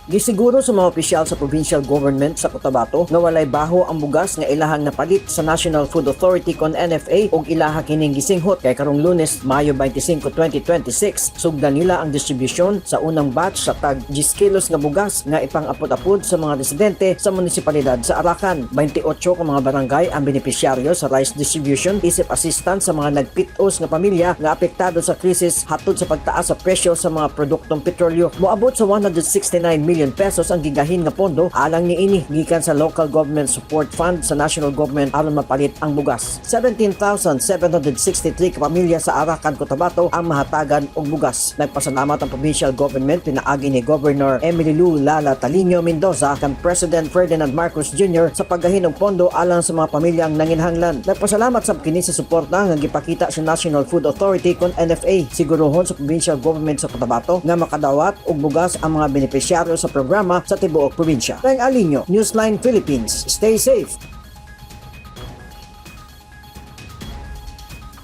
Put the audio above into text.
Gisiguro sa mga opisyal sa provincial government sa Cotabato nga walay baho ang bugas nga ilahang napalit sa National Food Authority kon NFA ug ilaha kining gisinghot kay karong Lunes, Mayo 25, 2026, sugdan nila ang distribusyon sa unang batch sa tag 10 kilos nga bugas nga ipang-apod-apod sa mga residente sa munisipalidad sa Arakan. 28 ka mga barangay ang benepisyaryo sa rice distribution isip assistance sa mga nagpit-os nga pamilya nga apektado sa krisis hatod sa pagtaas sa presyo sa mga produktong petrolyo. Moabot sa 169 million pesos ang gigahin nga pondo alang niini gikan sa Local Government Support Fund sa national government aron mapalit ang bugas. 17,763 ka pamilya sa Arakan, Cotabato ang mahatagan og bugas. Nagpasalamat ang provincial government pinaagi ni Governor Emily Lou Lala Talino Mendoza kang President Ferdinand Marcos Jr. sa paggahin og pondo alang sa mga pamilyang nanginhanglan. Nagpasalamat sab kini sa suporta nga gipakita sa National Food Authority kon NFA. Siguruhon sa provincial government sa Cotabato nga makadawat og bugas ang mga benepisyaryo sa programa sa tibuok probinsya. Teng Alinyo, Newsline Philippines. Stay safe.